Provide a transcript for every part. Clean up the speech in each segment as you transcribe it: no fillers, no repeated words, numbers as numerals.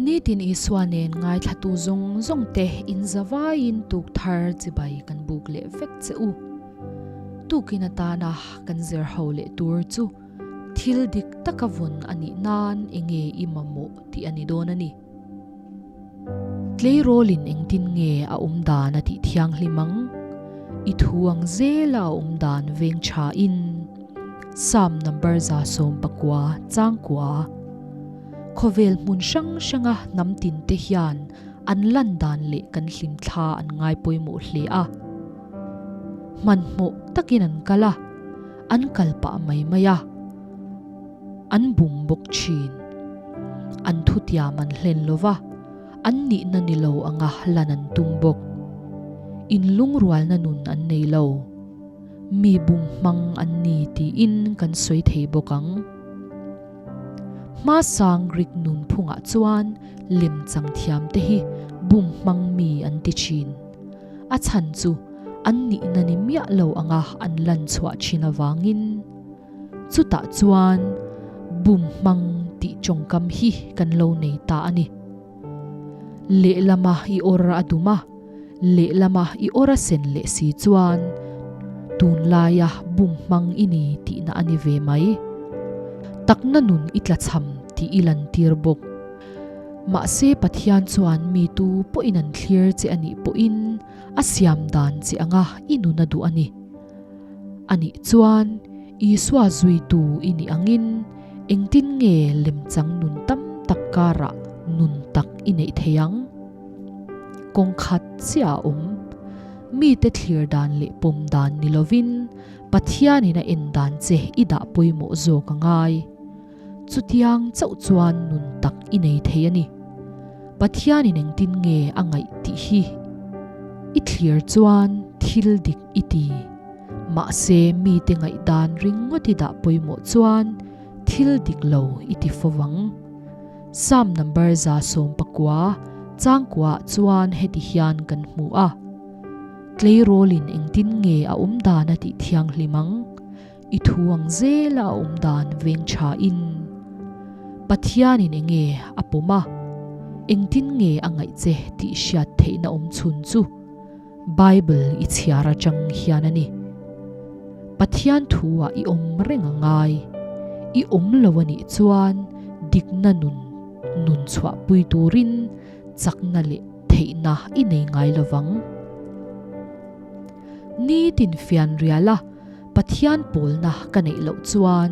Nitin Isua nen ngaithlatu zawng zawng te in zavaiin tuk thar chibai kan buk leh vek che u. Tukin atana kan zir ho leh tur chu thil dik taka vawn a nih nan enge i mamawh tih a ni dawn a ni. Tleirawlin engtin nge a awm dan a tih thianghlim ang? I thu ang zela a awm dan veng tha in. Psalm number 19 changkua. Khawvel hmun hrang hranga hnam tin te hian an lan dan leh kan hlim thla an ngai pawimawh hle a. Hmanhmawh takin an kal a, an kal pah mai mai a. An bum bawk thin. An thutiam an hlen lo va, an nihna ni lo anga lan an tum bawk. Inlungrualna nun an nei lo. Mi bum hmang an ni tiin kan sawi thei bawk ang. Hmasang Greek nunphungah chuan lemchang thiamte hi bum hmang mi an ti thin. A chhan chu an nihna ni miah lo anga an lan chhuah thin avangin. Chutah chuan bum hmang tih tawngkam hi kan lo nei ta a ni. Lehlama i awr a dum a, lehlama i awr a sen leh si chuan tunlaia bum hmang i ni tihna a ni ve mai. Takna nun i tlachham tih i lantir bawk. Mahse Pathian chuan mi tu pawhin an thlir che a nih pawhin a siam dan che anga i nun a duh a ni. A nih chuan Isua zuitu i nih angin engtin nge lemchang nun tam tak karah nun tak i neih thei ang? Kawng khat chiah a awm. Mite thlir dan leh pawm dan ni lovin Pathianin a en dan che i dah pawimawh zawk a ngai. Chutiang chauh chuan nun tak i nei thei a ni. Pathianin engtin nge a ngaih tih hi i thlir chuan thil dik i ti. Mahse mite ngaihdan ringawt i dah pawimawh chuan thil dik lo i ti fo vang. Psalm number 19 changkuaah chuan heti hian kan hmu a, Tleirawlin engtin nge a awm dan a tih thianghlim ang? I thu ang zela a awm dan veng tha in Pathianin enge a pawm a, engtin nge a ngaih che tih hriat theihna awm chhun chu Bible i chhiar atang hian a ni. Pathian thu ah i awm reng a ngai. I awm lo a nih chuan dikna nun nun chhuah pui turin chakna leh theihna i nei ngai lovang. Nitin fianrial a Pathian pawlna ka neih loh chuan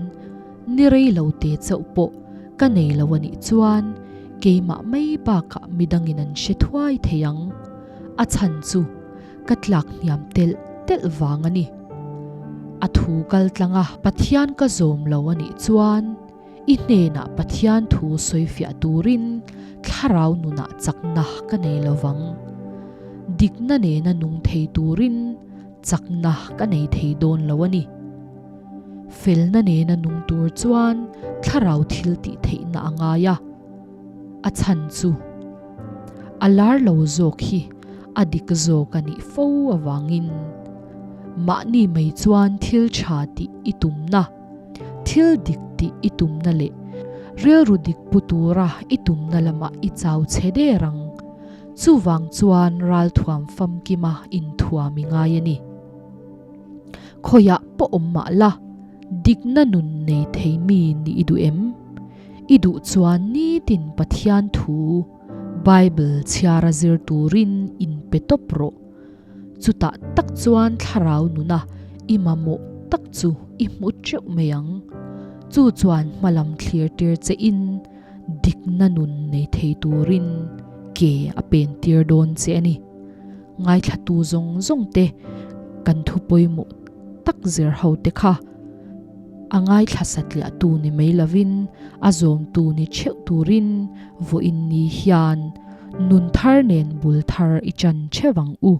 ni rei lo te chauh pawh ka nei lo a nih chuan keimah mai bakah midangin an hre thuai thei ang. A chhan chu ka tlak hniam telh telh vang a ni. A thu kal tlanga Pathian ka zawm lo a nih chuan i hnenah Pathian thu sawifiah turin thlarau nunah chakna ka nei lo vang. Dikna nena nung thei turin Chakna ka nei thei dawn lo a ni. Felna nena nung tur chuan thlarau thil tih theihna a ngai a. A chhan chu a lar lo zawk hi a dik zawk a nih fo avangin mahni mai chuan thil tha tih i tumna, thil dik tih i tumna leh rilru dik pu tura i tumna lamah i chau chhe der ang. Chuvang chuan ralthuam famkima inthuam i ngai a ni. Khawiah pawh awm mah la, dikna nun nei thei mi nih i duh em? I duh chuan nitin Pathian thu, Bible, chhiara zir turin inpe tawp rawh. Chutah tak chuan thlarau nuna i mamawh tak chu i hmu teuh mai ang. Chu chuan hmalam thlir tir che in, Dikna nun nei thei turin ke a pen tir dawn che a ni. Ngaithlatu zawng zawng te kan thu pawimawh tak zir ho te kha a ngaithla satliahtu ni mai lovin a zawmtu ni theuh turin vawiin ni hian nun thar nen bul thar i chan theuh ang u.